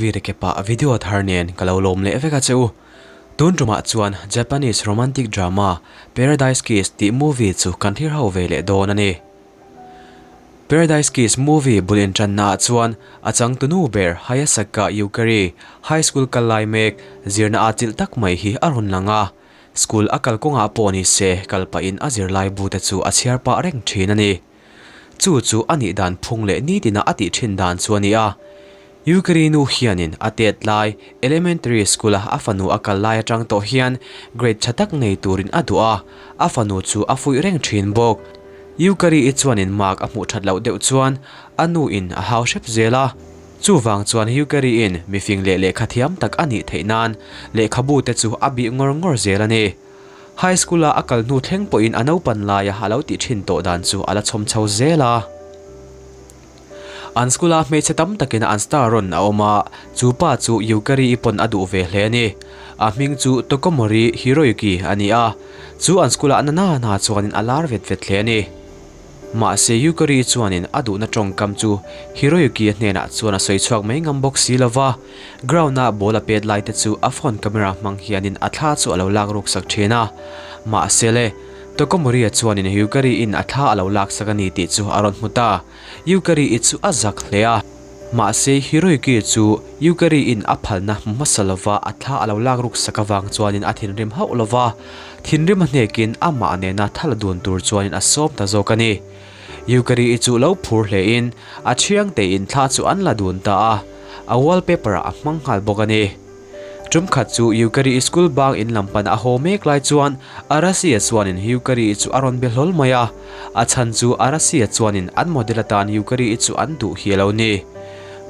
movie recap ah video thar nen ka lo lawm leh vek a che u. Tun tumah chuan Japanese romantic drama Paradise Kiss tih movie chu kan thlir ho ve leh dawn a ni. Paradise Kiss movie bul intranna ah chuan a changtunu ber Hayasaka Yukari, high school kal lai mek, zirna ah chilh tak mai hi a rawn lang a. School a kal kawngah pawh ni se kal pahin a zirlai bu te chu a chhiar pah reng thin a ni. Chu chu a nih dan phung leh nitina a tih thin dan chu a ni a. Yukari nu hianin a tet lai elementary school a a fanu a kal lai atang tawh hian grade tha tak nei turin a duh a, a fanu chu a fuih reng thin bawk. Yukari i chuanin mark a hmuh that loh deuh chuan a nu in a hau hrep zel a. Chuvang chuan Yukari in mifing leh lehkha thiam tak a nih theih nan lehkhabu te chu a bih ngawr ngawr zel a ni. High school a a kal hnu thleng pawhin a naupan laia a lo tih thin tawh dan chu a la chhawm chho zel a. An school a hmeichhe tam takin an star rawn a awm a, chu pa chu Yukari i pawn a duh ve hle a ni. A hming chu Tokomori Hiroyuki a ni a, chu an school ah na na na chuanin a lar vet vet hle a ni. Mahse Yukari chuanin a duhna tawngkam chu Hiroyuki a hnenah chuan a sawi chhuak mai ngam bawk si lova, ground a ball a pet lai te chu a phone camera hmang hianin a thla chu a lo lak ruk sak thin a. Mahse le, Tokomori-a chuanin Yukari in a thla a lo lak sak a ni tih chu a rawn hmu ta. Yukari-i chu a zak hle a. Mahse Hiroyuki chu Yukari in a phalna hmu hmasa lova a thla a lo lak ruk sak avang chuanin a thinrim hauh lova, thinrim a hnekin amah nena thal dun tur chuanin a sawm ta zawk a ni. Yukari-i chu lo phur hlein a thiang tein thla chu an la dun ta a, a wallpaper ah a hmang nghal bawk a ni. Tum khat chu Yukari-i school bang in lam pan a haw mek lai chuan Arasi-a chuanin Yukari-i chu a rawn be hlawl mai a, a chhan chu Arasi-a chuanin an model atan Yukari-i chu an duh hi a lo ni.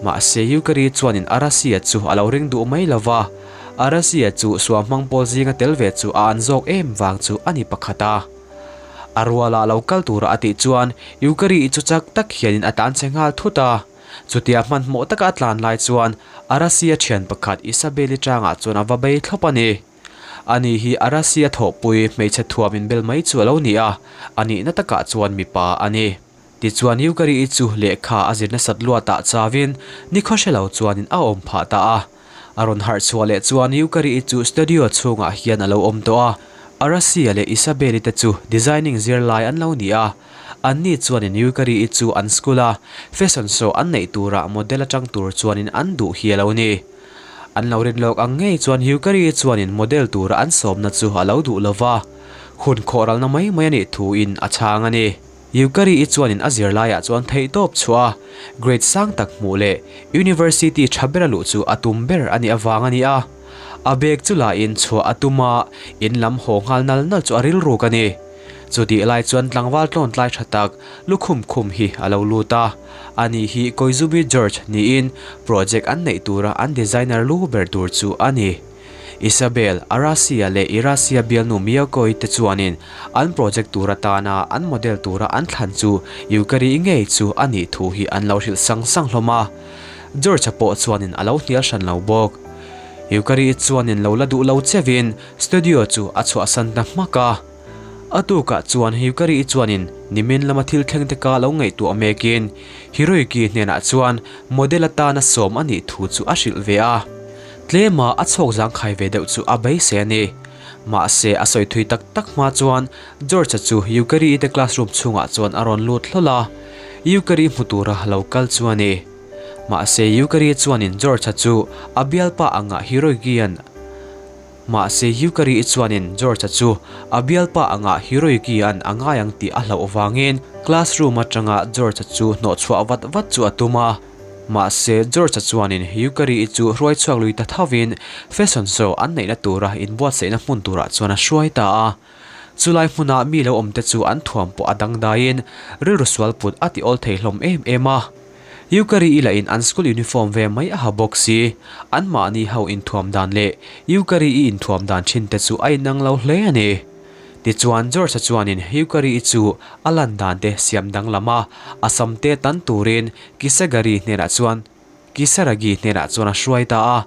Mahse Yukari chuanin Arasi-a chu a lo ring duh mai lo va, Arasi-a chu suam hmang pawl zinga tel ve chu a an zawk em vang chu a ni pakhat a. A ruala lo kal tura a tih chuan Yukari-i chu chak tak hianin a tlanchhe nghal thut a. Chutia hmanhmawh taka a tlan lai chuan Arasi-a thian pakhat Isabel-i tangah chuan a va bei thlawp a ni. Ani hi Arasi-a thawhpui hmeichhe thuam inbel mai chu a lo ni a, a nihna takah chuan mipa a ni. Tichuan Yukari-i chu lehkha a zir nasat luatah chauin nikhaw hre lo chuanin a awm phah ta a. A rawn harh chhuah leh chuan Yukari-i chu studio chhungah hian a lo awm tawh a, Arasi-a leh Isabel-i te chu designing zirlai an lo ni a. Anni chuanin Yukari-i chu an school a fashion show an neih turah model atang tur chuanin an duh hi a lo ni. An lo rin lawk ang ngei chuan Yukari-i chuanin model tura an sawmna chu a lo duh lova, hun khawhralna mai mai a nih thuin a chhang a ni. Yukari-i chuanin a zirlaiah chuan theihtawp chhuah a, grade sang tak hmuh leh university tha bera luh chu a tum ber a nih avang a ni a. A bag chu la in chhuah a tum a, in lam haw nghal nal nal chu a rilruk a ni. Chutih lai chuan tlangval tlawn tlai tha tak lukhum khum hi a lo lut a, ani hi Koizumi George niin project an neih tura an designer lu ber tur chu a ni. Isabel, Arasia leh Irasia bialnu Miyako-i te chuanin an project tur atana an model tura an thlan chu Yukari-i ngei chu a nih thu hi an lo hrilh sang sang hlawm a. George-a pawh chuanin a lo hnial hran lo bawk. Yukari-i chuanin lo la duh lo chevin Studio chu a chhuahsan ta hmak a. A tukah chuan Yukari-i chuanin nimin lama thil thleng te ka lo ngaihtuah mekin Hiroyuki hnenah chuan model atana sawm a nih thu chu a hrilh ve a. Tlema a chhawk zangkhai ve deuh chu a beisei a ni. Mahse a sawi thui tak tak hma chuan George-a chu Yukari-i te classroom chhungah chuan a rawn lut hlawl a, Yukari hmu tura lo kal chu a ni. Mahse Yukari chuanin George-a chu a bialpa anga Hiroyuki-a'n Mahse Yukari-i chuanin George-a chu a bialpa anga Hiroyuki-a'n a ngai ang tih a hlauh vangin classroom atanga George-a chu hnawhchhuah vat vat chu a tum a. Mahse George-a chuanin Yukari-i chu hruai chhuak lui ta thovin fashion show an neihna tura inbuatsaihna hmun turah chuan a hruai ta a. Chulai hmuna mi lo awmte chu an thuam pawh a dangdaiin rilru sual put a ti awl thei hlawm em em a. Yukari-i lahin an school uniform ve mai a ha bawk si. Anmahni ho inthuam dan leh Yukari-i inthuam dan thin te chu a inang lo hle a ni. Tichuan George-a chuanin Yukari-i chu a lan dan te siam danglam a, a sam te tan turin Kisagari hnenah chuan Kisaragi hnenah chuan a hruai ta a.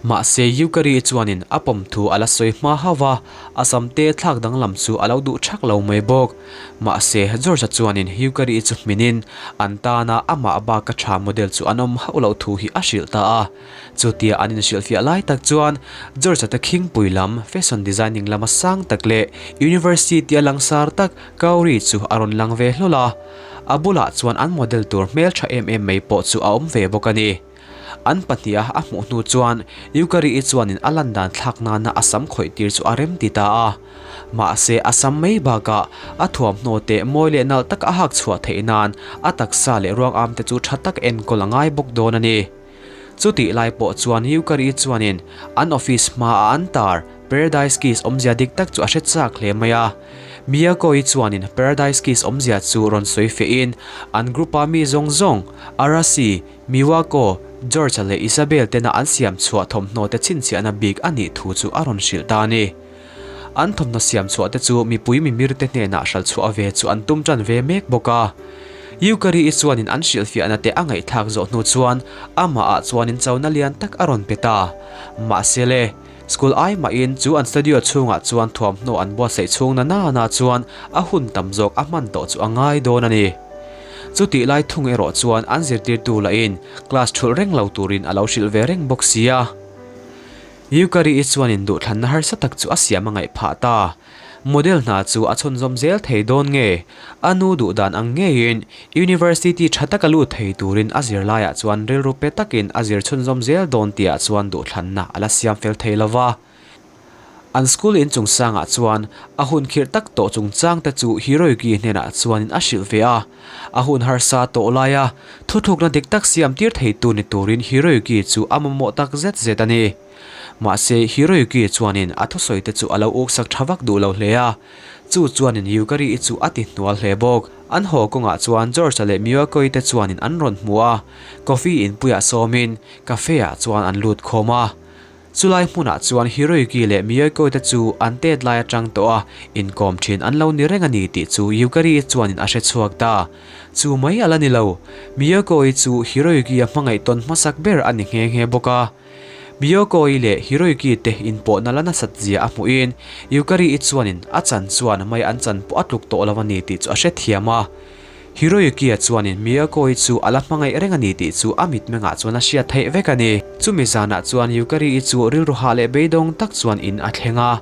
Mahse Yukari chuanin a pawm thu a la sawi hma hauh a, a sam te thlak danglam chu a lo duh thak lo mai bawk. Mahse George-a chuanin Yukari chu hminin an tana amah baka tha model chu an awm hauh loh thu hi a hrilh ta a. Chutia an inhrilhfiah lai tak chuan George-a te khingpui lam fashion designing lama sang tak leh university a langsar tak Kauri chu a rawn lang ve hlawl a. A bulah chuan an model tur hmeltha em em mai pawh chu a awm ve bawk a ni. An pahniha a hmuh hnu chuan Yukari-i chuanin a lan dan thlak nana a sam khawih tir chu a rem ti ta a. Mahse a sam mai bakah a thuamhnaw te mawi leh nalh taka a hak chhuah theih nan a taksa leh ruang am te chu tha tak enkawl a ngai bawk dawn a ni. Chutih lai pawh chuan Yukari chuanin an office hmaah an tar Paradise Kiss awmzia dik tak chu a hre chak hle mai a. Miyako-i chuanin Paradise Kiss awmzia chu rawn sawi fehin an group-a mi zawng zawng Arasi, Miwako, George-a leh Isabel tena an siam chhuah thawmhnaw te chhinchhiahna bik a nih thu chu a rawn hrilh ta a ni. An thawmhnaw siam chhuah te chu mipui mimir te hnenah hral chhuah ve chu an tum tan ve mek bawk a. Yukari-i chuanin an hrilhfiahna te a ngaihthlak zawh hnu chuan amahah chuanin chona lian tak a rawn pe ta. Mahse le, school ai mahin chu an studio chhungah chuan thuamhnaw an buatsaih chhung na na chuan a hun tam zawk a hman tawh chu a ngai dawn a ni. Chutih lai thung erawh chuan an zirtirtu lahin class thulh reng lo turin a lo hrilh ve reng bawk sia. Yukari-i chuanin duhthlanna harsa tak chu a siam a ngaih phah ta. Model hna chu a chhunzawm zel thei dawn nge? A nu duh dan ang ngeiin University tha taka lut thei turin a zirlaiah chuan rilru pe takin a zir chhunzawm zel dawn tihah chuan duhthlanna a la siam fel thei lo va. An school inchung sangah chuan a hun khirh tak tawh chungchang te chu Hiroyuki hnenah chuanin a hrilh ve a. A hun harsa tawh laia thuthlukna dik tak siam tir theitu ni turin Hiroyuki chu a mamawh tak zet zet a ni. Mahse Hiroyuki chuanin a thusawi te chu a lo uksak tha vak duh lo hle a, chu chuanin Yukari-i chu a ti hnual hle bawk. An haw kawngah chuan George-a leh Miyako-i te chuanin an rawn hmu a, coffee inpuiah sawmin cafe-ah chuan an lut khawm a. Chulai hmunah chuan Hiroyuki leh Miyoko te chu an tet lai atang tawh a, inkawm thin an lo ni reng a ni tih chu Yukari chuanin a hre chhuak ta. Chu mai a la ni lo, Miyoko-i chu Hiroyuki-a hmangaih tawn hmasak ber a ni nghe nghe bawk a. Miyoko-i leh Hiroyuki te inpawhna la nasat zia a hmuhin Yukari-i chuanin a chan chuan mai an chan pawh a tluk tawh lo a ni tih chu a hrethiam a. Hiroyuki-a chuanin Miyako-i chu a la hmangaih reng a ni tih chu a mitmengah chuan a hriat theih vek a ni. Chumi zanah chuan Yukari-i chu rilru hah leh beidawng tak chuan in a thleng a.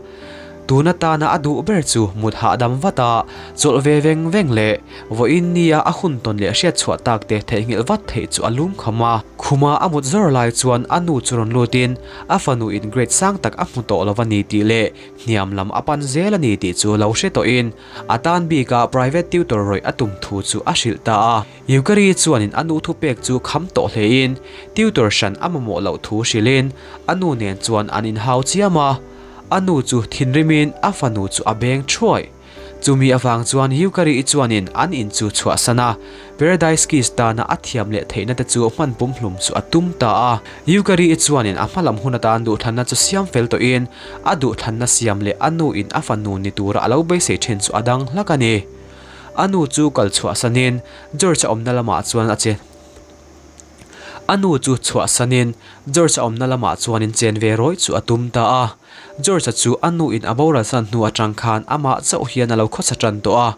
Tun atana a duh ber chu mut hahdam vat a, chawlh ve veng veng leh vawiin nia a hun tawn leh hriat chhuah tak te theihnghilh vat theih chu a lum kham a. Khuma a mut zawr lai chuan a nu chu rawn lutin a fanu in grade sang tak a hmu tawh lo a ni tih leh hniam lam a pan zel a ni tih chu lo hre tawhin A tan bikah private tutor rawih a tum thu chu a hrilh ta a. Yukari chuanin a nu thupek chu kham tawh hlein tutor hran a mamawh loh thu hrilhin a nu nen chuan an inhau chiam a. A nu chu thinrimin a fanu chu a beng thuai. Chumi avang chuan Yukari-i chuanin an in chu chhuahsan a, Paradise Kiss tana a thiam leh theihna te chu hman pumhlum chu a tum ta a. Yukari-i chuanin a hmalam hun atan duhthlanna chu siam fel tawhin a duhthlanna siam leh a nu in a fanu ni tura a lo beisei thin chu a dang hlak a ni. A nu chu kal chhuahsanin George-a awmna lamah chuan a che A nu chu chhuahsanin George-a awmna lamah chuanin chen ve rawih chu a tum ta a. George-a chu a nu in a boralsan hnu atang khan amah chauh hian a lo khawsa tan tawh a.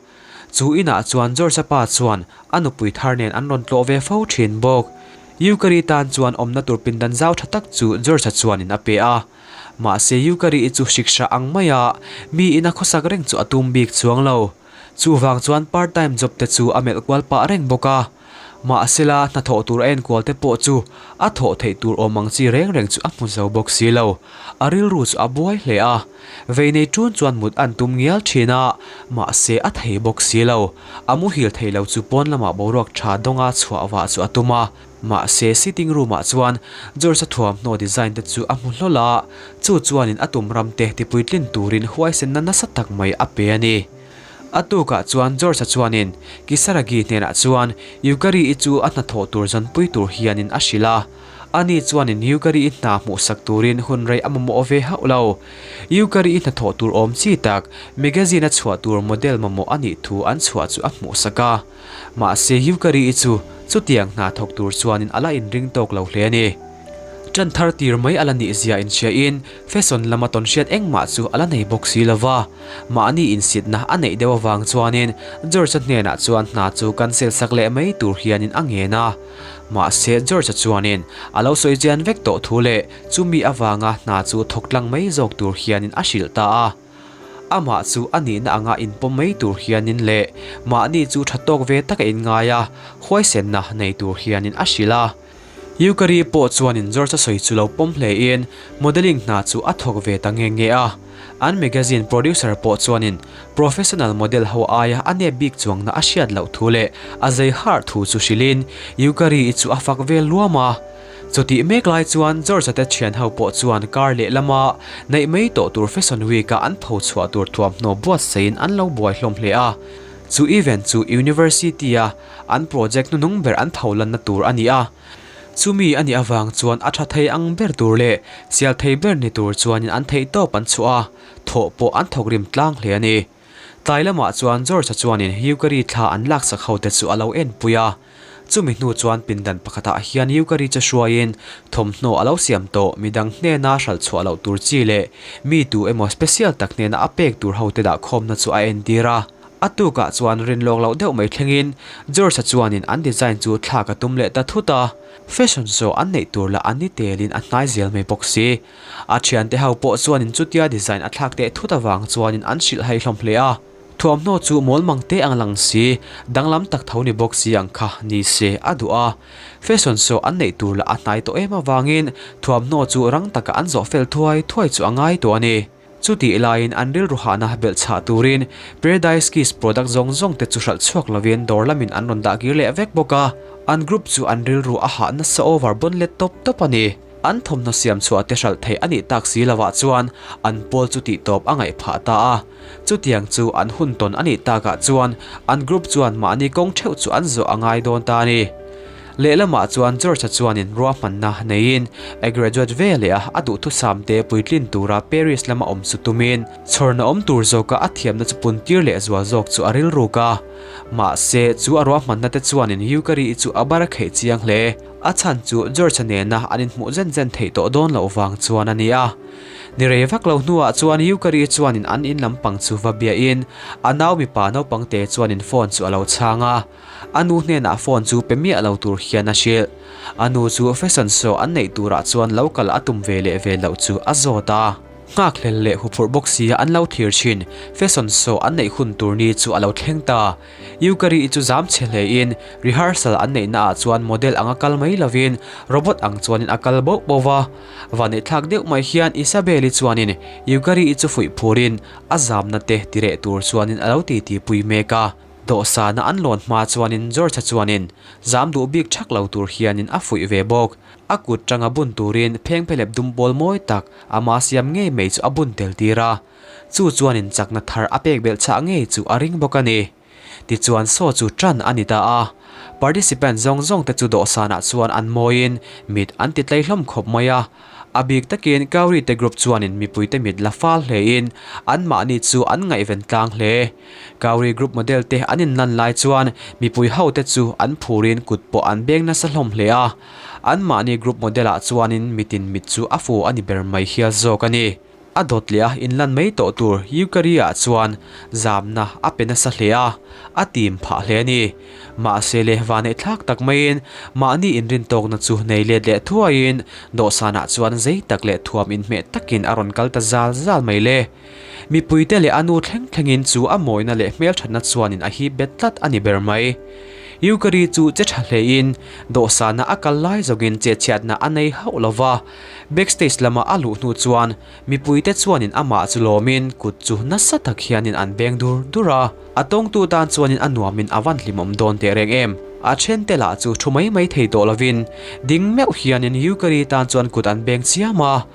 Chu inah chuan George-a pa chuan a nupui thar nen an rawn tlawh ve fo thin bawk. Yukari tan chuan awmna tur pindan zau tha tak chu George-a chuanin a pe a. Mahse Yukari-i chu hriksha ang maia mi ina khawsak reng chu a tum bik chuang lo. Chuvang chuan part time job te chu a melh kual pah reng bawk a. Mahsela hnathawh tur a enkual te pawh chu a thawh theih tur awm ang chi reng reng chu a hmu zo bawk si lo. A rilru chu a buai hle a. Vei nei ṭun chuan mut an tum ngial ṭhin a, mahse a thei bawk si lo. A muhil thei lo chu pawn lamah boruak ṭha dawnga chhuah vah chu a tum a. Mahse sitting room ah chuan George-a thuamhnaw design te chu a hmu hlawl a, chu chuanin a tum ram te tipuitlin turin huaisenna nasa tak mai a pe a ni. A tukah chuan George-a chuanin Kisaragi hnenah chuan Yukari-i chu a hnathawh tur zanpui tur hianin a hrilh a. Ani chuanin Yukari-i hna hmuhsak turin hun rei a mamawh ve hauh lo. Yukari-i hnathawh tur awm chi tak magazine-a chhuah tur model mamawh a nih thu an chhuah chu a hmuhsak a. Mahse Yukari-i chu chutiang hna thawk tur chuanin a la inring tawk lo hle a ni. Ṭan thar tir mai a la nih zia inhriain fashion lama tawnhriat engmah chu a la nei bawk si lo va. Mahni insitna a neih deuh avang chuanin George-a hnenah chuan hna chu cancel sak leh mai tur hianin a ngen a. Mahse George-a chuanin a lo sawi chian vek tawh thu leh chumi avanga hna chu thawk tlang mai zawk tur hianin a hrilh ta a. Amah chu a nihna anga inpawm mai tur hianin leh mahni chu tha tawk ve taka inngai a, huaisenna nei tur hianin a hrilh a. Yukari pawh chuanin George-a sawi chu lo pawm hlein modelling hna chu a thawk ve ta nge nge a. An magazine producer pawh chuanin professional model ho aia a nep bik chuangna a hriat loh thu leh a zei harh thu chu hrilhin Yukari-i chu a fak vel luam a. Chutih mek lai chuan George-a te thian ho pawh chuan kar lehlama neih mai tawh tur Fashion Week-a an pho chhuah tur thuamhnaw buatsaihin an lo buai hlawm hle a. Chu event chu University-a an project hnuhnung ber an tho lanna tur a ni a. Chumi a nih avang chuan a tha thei ang ber tur leh sial thei ber ni tur chuanin an theihtawp an chhuah a, thawh pawh an thawk rim tlang hle a ni. Tlai lamah chuan George-a chuanin Yukari thla an laksak hote chu a lo enpui a. Chumi hnu chuan pindan pakhatah hian Yukari chu hruaiin thawmhnaw a lo siam tawh midang hnena hralh chhuah loh tur chi leh mi tu emaw special tak hnena a pek tur hote dah khawmna chu a entir a. A tukah chuan rinlawk loh deuh mai thlengin George-a chuanin an design chu thlak a tum leh ta thut a, fashion show an neih tur lah an ni telin a hnai zel mai bawk si. A thiante ho pawh chuanin chutia design a thlak teh thut avang chuanin an hrilh hai hlawm hle a. Thuamhnaw chu mawl mang te ang lang si, danglam tak tho ni bawk si ang kha ni se a duh a. Fashion show an neih tur lah a hnai tawh em avangin thuamhnaw chu rang taka an zawh fel thuai thuai chu a ngai tawh a ni. Chutih laiin an rilru hahna belh chhah turin Paradise Kiss product zawng zawng te chu hralh chhuak lovin dawr lamin an rawn dah kir leh vek bawk a, an group chu an rilru a hah nasa over bawn let tawp tawp a ni. An thawmhnaw siam chhuah te hralh theih a nih tak si lovah chuan an pawl chu tih tawp a ngaih phah ta a. Chutiang chu an hun tawn a nih takah chuan an group chuan mahni kawng theuh chu an zawh a ngai dawn ta a ni. Lehlamah chuan George-a chuanin ruahmanna neiin a graduate ve leh a, a duhthusam te puitlin tura Paris lama awm chu tumin chhawrna awm tur zawka a thiamna chu puntir leh zual zawk chu a rilruk a. Mahse, chu a ruahmanna te chuanin Yukari-i chu a bar a kheih chiang hle. A chhan chu George-a nena an inhmuh zen zen theih tawh dawn loh vang chuan a ni a. Ni rei vak lo hnuah chuan Yukari chuanin an in lampang chu va biahin a nau mipa naupangte chuanin phone chu a lo chhang a. A nu hnenah phone chu pe miah lo tur hian a hrilh. A nu chu fashion show an neih turah chuan lo kal a tum ve leh ve loh chu a zawt a. Nghakhlel leh huphurh bawk sia an lo thlir thin. Fashion show an neih hun tur ni chu a lo thleng ta. Yukari-i chu zam chhe hlein rehearsal an neih naah chuan model anga kal mai lovin robot ang chuanin a kal boh boh va. Vaneihthlak deuh mai hian Isabel-i chuanin Yukari-i chu fuih phurin a zamna te tireh tur chuanin a lo titi pui mek a. Dawhsana an lawn hma chuanin George-a chuanin zam duh bik thak lo tur hianin a fuih ve bawk. A kut tanga bun turin phengphelep dum pawl mawi tak ama siam ngei mai chu a bun tel tir a. Chu chuanin chakna thar a pek belh chhah ngei chu a ring bawk a ni. Tichuan saw chu tan a ni ta a. Participant zawng zawng te chu dawhsanah chuan an mawiin mit an ti tlei hlawm khawp mai a. A bik takin Kauri te group chuanin mipuite mit la fal hlein anmahni chu an ngaihven tlang hle. Kauri group model te an inlan lai chuan mipui ho te chu an phurin kut pawh an beng nasa hlawm hle a. Anmahni group model ah chuanin mitin mit chu a fu a ni ber mai hial zawk a ni. A dawt leh a inlan mai tawh tur Yukari-ah chuan zamna a pe nasa hle a, a tim phah hle a ni. Mahse le vaneihthlak tak maiin mahni inrintawkna chu nei let leh thuaiin dawhsanah chuan zei tak leh thuam inhmeh takin a rawn kal ta zal zal mai le. Mipuite leh a nu thleng thlengin chu a mawina leh hmelthatna chuanin a hip bet tlat a ni ber mai. Yukari chu che tha hlein dawhsana a kal lai zawngin chetchhiatna a nei hauh lo va. Backstage lama a luh hnu chuan mipuite chuanin amah chu lawmin kut chu nasa tak hianin an beng dur dur a, a tawngtu tan chuanin a nuamin a van hlimawm dawn teh reng em. A thente lah chu thu mai mai thei tawh lovin ding meuh hianin Yukari tan chuan kut an beng chiam a.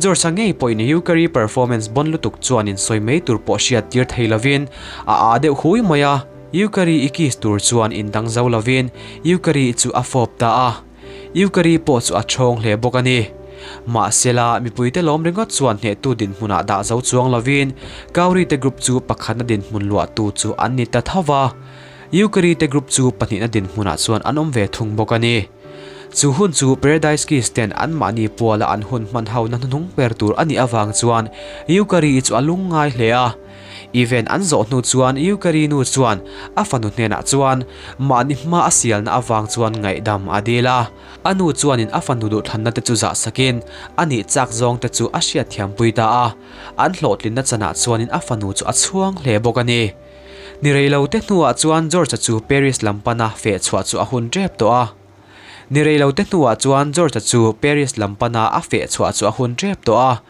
George-a ngei pawhin Yukari performance bawn lutuk chuanin sawi mai tur pawh hriat tir thei lovin a ah deuh hui mai a, Yukari i kiss tur chuan indang zo lovin Yukari chu a fawp ta a. Yukari pawh chu a ṭhawng hle bawk a ni. Mahsela, mipuite lawm ringawt chuan hnehtu dinhmunah dah zo chuang lovin Kauri te group chu pakhatna dinhmun luahtu chu an ni ta tho va. Yukari te group chu pahnihna dinhmunah chuan an awm ve thung bawk a ni. Chu hun chu Paradise Kiss ten anmahni puala an hun hman hona hnuhnung ber tur a nih avang chuan Yukari-i chu a lungngai hle a. Event an zawh hnu chuan Yukari nu chuan a fanu hnenah chuan mahni hma a sialna avang chuan ngaihdam a dil a. A nu chuanin a fanu duhthlanna te chu zah sakin a nih chak zawng te chu a hriatthiampui ta a. An hlawhtlinna chanah chuanin a fanu chu a chhuang hle bawk a ni. Ni rei lo te hnuah chuan George-a chu Paris lam pana feh chhuah chu a hun tep tawh a. Ni rei lo te hnuah chuan George-a chu Paris lam pana a feh chhuah chu a hun tep tawh a.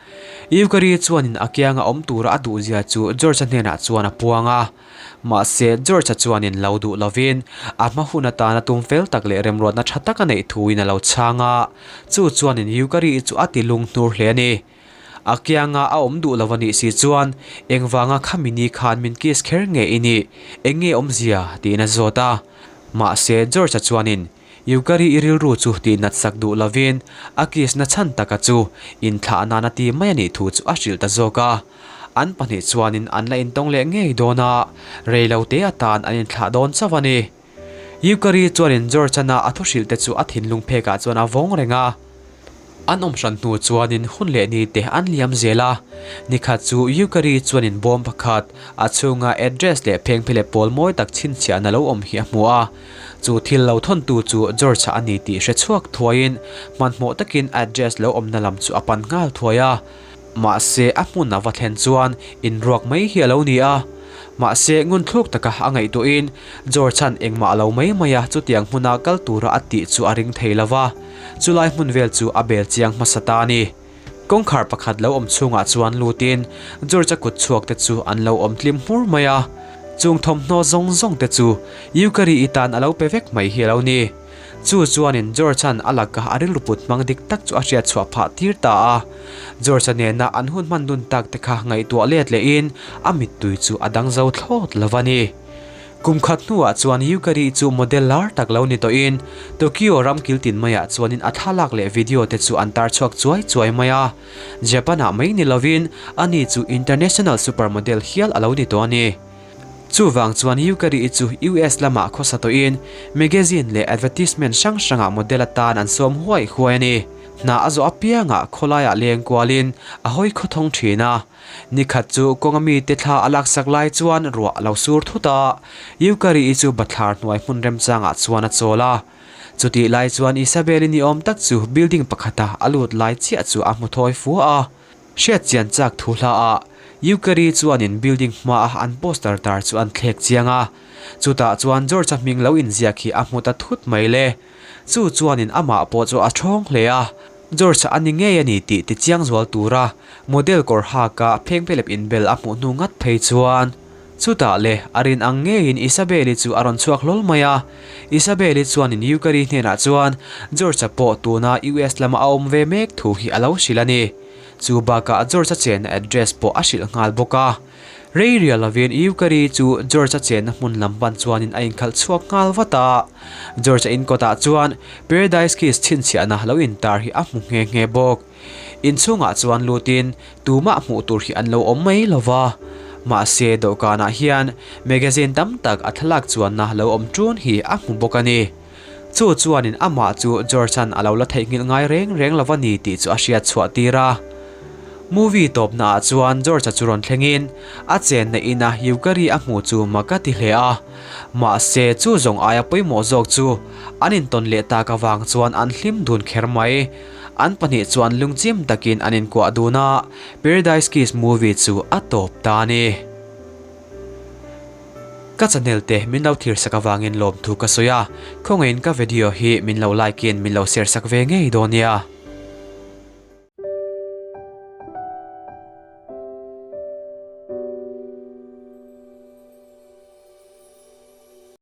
Yukari chuanin a kianga awm tura a duhzia chu George-a hnenah chuan a puang a. Mahse, George-a chuanin lo duh lovin a hma hun atana tum fel tak leh remruatna tha tak a neih thuin a lo chhang a. Chu chuanin Yukari chu a ti lunghnur hle a ni. A kianga a awm duh lo a nih si chuan, Engvanga khami ni khan min kiss kher nge i nih? Eng nge awmzia? tiin a zawt a. Mahse, George-a chuanin, Yukari i rilru chu tih nat sak duh lovin, a kiss na chhan taka chu inthlah nan a ti mai a nih thu chu a hrilh ta zawk a. An pahnih chuanin an la intawng leh ngei dawn a, rei lo te atan an inthlah dawn chauh a ni. Yukari chuanin George-ana a thu hrilh te chu a thinlung phekah chuan a vawng reng a. An awm hran hnu chuanin hun leh ni te an liam zel a, nikhat chu Yukari chuanin bawm pakhat, a chhunga address leh phengphe leh pawl mawi tak chhinchhiahna lo awm hi a hmu a. Chu thil lo thawntu chu George-a a ni tih hre chhuak thuaiin hmanhmawh takin address lo awmna lam chu a pan nghal thuai a. Mahse a hmun a va thlen chuan inruak mai hi a lo ni a. Mahse ngunthluk taka a ngaihtuahin George-a'n engmah a lo mai mai a chutiang hmuna kal tura a tih chu a ring thei lo va, chulai hmun vel chu a bel chiang hmasa ta a ni. Kawngkhar pakhat lo awm chhungah chuan lutin George-a kut chhuak te chu an lo awm tlim hmur mai a, chung thawmhnaw zawng zawng te chu Yukari-i tan a lo pe vek mai hi a lo ni. Chu chuanin George-a'n a laka a rilru put hmang dik tak chu a hriat chhuah phah tir ta a. George-a nena an hun hman dun tak te kha ngaihtuah let lehin a mittui chu a dang zo thlawt lo a ni. Kum khat hnuah chuan Yukari chu model lar tak lo ni tawhin Tokyo ram kil tin maiah chuanin a thlalak leh video te chu an tar chhuak chuai chuai mai a. Japan-ah mai ni lovin ani chu international supermodel hial a lo ni tawh a ni. Chuvang chuan Yukari-i chu US lamah khawsa tawhin magazine leh advertisement hrang hrangah model atan an sawm huai huai a ni. Hna a zawh apiangah khawlaiah leng kualin a hawi khawthawng thin a. Nikhat chu kawnga mite thla a laksak lai chuan ruah a lo sur thut a, Yukari-i chu bathlar hnuai hmun remchangah chuan a chawl a. Chutih lai chuan Isabel-i niawm tak chu building pakhata a lut lai chiah chu a hmu thawi fua a. Hriat chian chak thu hla ah Yukari chuanin building hma a an poster tar chu an thlek chiang a, chutah chuan George-a hming lo inziak hi a hmu ta thut mai le. Chu chuanin amah pawh chu a thawng hle a, George-a a ni ngei a ni tih ti chiang zual tura model kawr haka phengphelep inbel a hmuh hnu ngat phei chuan chutah le a rin ang ngeiin Isabel-i chu a rawn chhuak hlawl mai a. Isabel-i chuanin Yukari hnenah chuan George-a pawh tuna US lama a awm ve mek thu hi a lo hrilh a ni. Chu bakah George-a chenna address pawh a hrilh nghal bawk a. Rei rial lovin Yukari chu George-a chenna hmun lam pan chuanin a inkhalh chhuak nghal vat a. George-a inkawtah chuan Paradise Kiss chhinchhiahna lo intar hi a hmu nghe nghe bawk. Inchhungah chuan lutin tumah hmuh tur hi an lo awm mai lo va. Mahse dawhkanah hian magazine tam tak a thlalak chuanna lo awm ṭun hi a hmu bawk a ni. Chu chuanin amah chu George-a'n a lo la theihnghilh ngai reng reng lo va ni tih chu a hriat chhuah tir a. Movie tawpnaah chuan George-a chu rawn thlengin a chenna ina Yukari a hmuh chu mak a ti hle a. Mahse, chu zawng aia pawimawh zawk chu an intawn leh tak avang chuan an hlim dun kher mai. An pahnih chuan lungchim takin an inkuah dun a, Paradise Kiss movie chu a tawp ta a ni. Ka channel te min lo thlir sak avangin lawmthu ka sawi a, khawngaihin ka video hi min lo like in min lo share sak ve ngei dawn nia.